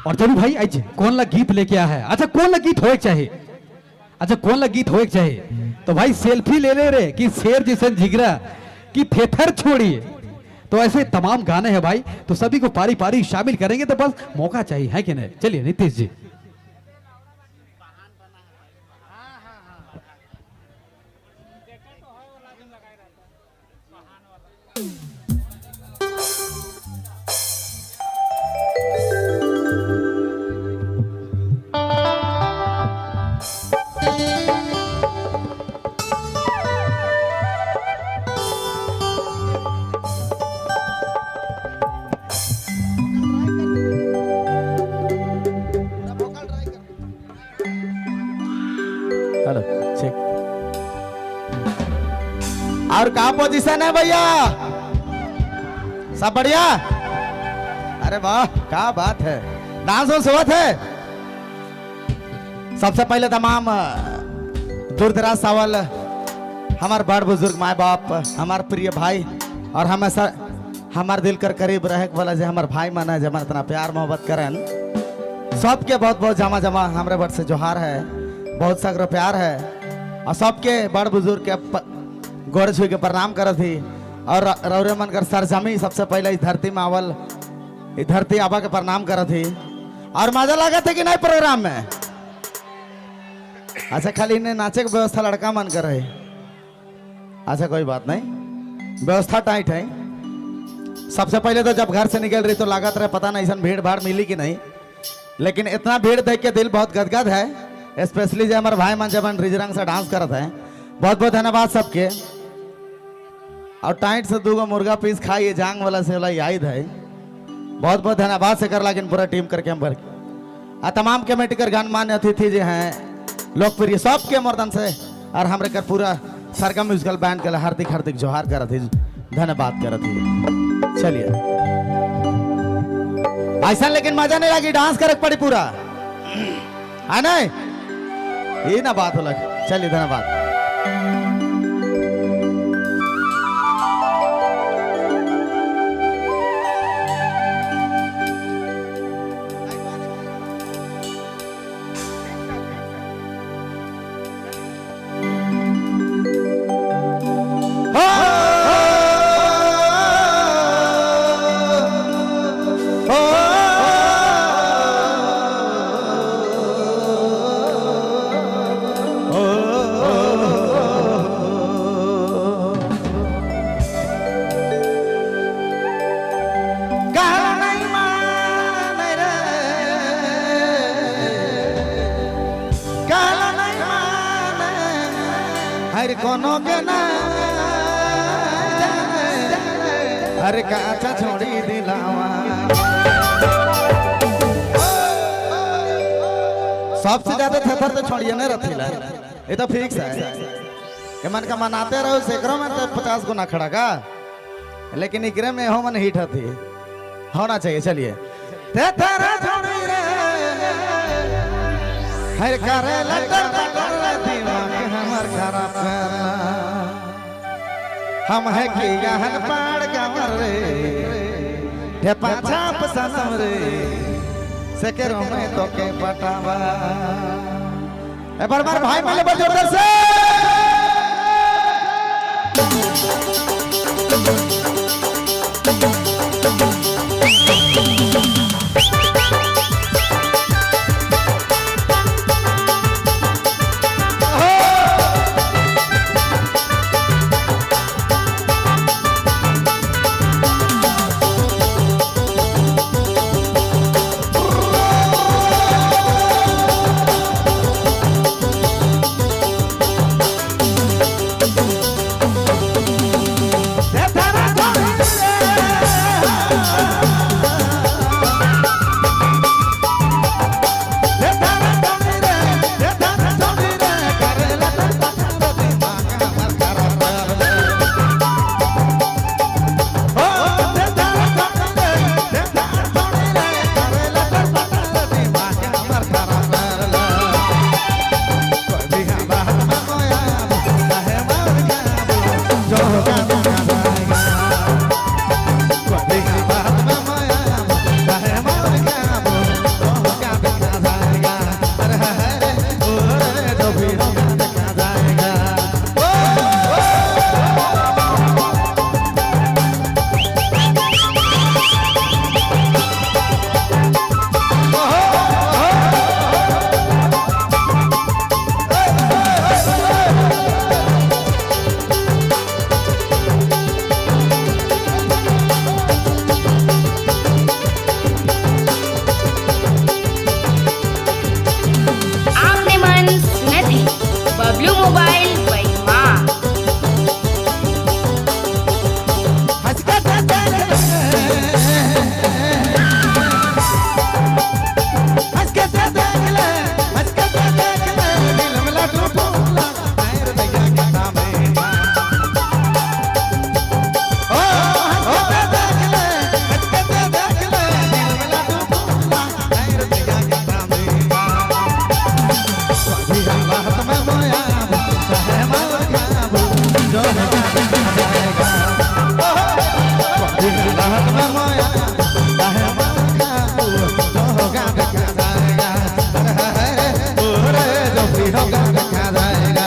और जरूर भाई आज कौन ला गीत लेके आया है? अच्छा कौन ला गीत होए चाहिए? अच्छा कौन ला गीत होए चाहिए? तो भाई सेल्फी ले ले रे कि शेर जैसे जिगरा कि थेथर छोड़िए। तो ऐसे तमाम गाने हैं भाई, तो सभी को पारी पारी शामिल करेंगे, तो बस मौका चाहिए, है कि नहीं? चलिए नीतीश जी। Hello check. और कहा पोजीशन है भैया? सब बढ़िया? अरे वाह, क्या बात है, डांस वांस होत है। सबसे पहले तमाम दूर दराज सावल हमार बड़ बुजुर्ग माए बाप, हमार प्रिय भाई और हमेशा हमार दिल कर करीब रहे वाला जो हमार भाई मन है, जो हमारे इतना प्यार मोहब्बत करन, सबके बहुत बहुत जमा जमा हमारे बड़ से जोहार है, बहुत सगरो प्यार है। और सबके बड़ बुजुर्ग के गोड़ छू के प्रणाम करत थी। और रौरे मन कर सरजमी सबसे पहले इस धरती में आवल, इस धरती आबा के प्रणाम करत थी। और मजा लागत है कि नहीं प्रोग्राम में? अच्छा खाली इन्हें नाचे के व्यवस्था लड़का मन कर रहे। अच्छा कोई बात नहीं, व्यवस्था टाइट है। सबसे पहले तो जब घर से निकल रही तो लागत रहे पता नहीं ऐसा भीड़ भाड़ मिली कि नहीं, लेकिन इतना भीड़ देख के दिल बहुत गदगद है। स्पेशली जो हमारे भाई मन जब रिजरंग से डांस करते हैं, बहुत बहुत धन्यवाद सबके। और टाइट से दूगो मुर्गा पीस खाइए, जांग वाला से वाला याद है। बहुत बहुत धन्यवाद से कर लेकिन पूरा टीम करके हम भर आ तमाम कमेटी कर गणमान्य अतिथि जो हैं लोकप्रिय सबके मर्दन से और हमरे कर पूरा सरगम म्यूजिकल बैंड के हार्दिक हार्दिक जोहार करत ही, धन्यवाद करत ही। चलिए ऐसा लेकिन मजा नहीं लगी, डांस करे पड़ी पूरा है नहीं, ये ना बात हो लग। चलिए धन्यवाद। हर कोनो के ना हर काचा छोड़ी दिलावा। सबसे ज्यादा थेथर तो छोड़िए नहीं रथिला, ये तो फिक्स है। ये मन का मनाते रहो सैकड़ों में तो 50 गुना खड़ा का, लेकिन इकरे में हो मन हिट थी होना चाहिए। चलिए थेथर छोड़ी रे हर करे लटर दिमाग हमर खराब करला। हम है कि गहन पाड़ गमर रे ढेपा छाप सनम रे सेकेरो में तो के पटावा। ए बार बार भाई माले बड़ जोरदार से। जो होगा देखा जाएगा। कभी हालात में मोया काहे मार खाऊ, जो होगा देखा जाएगा। ओरे जो भी होगा देखा जाएगा।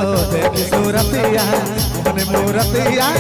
सूरतिया मोहनी मूरतिया।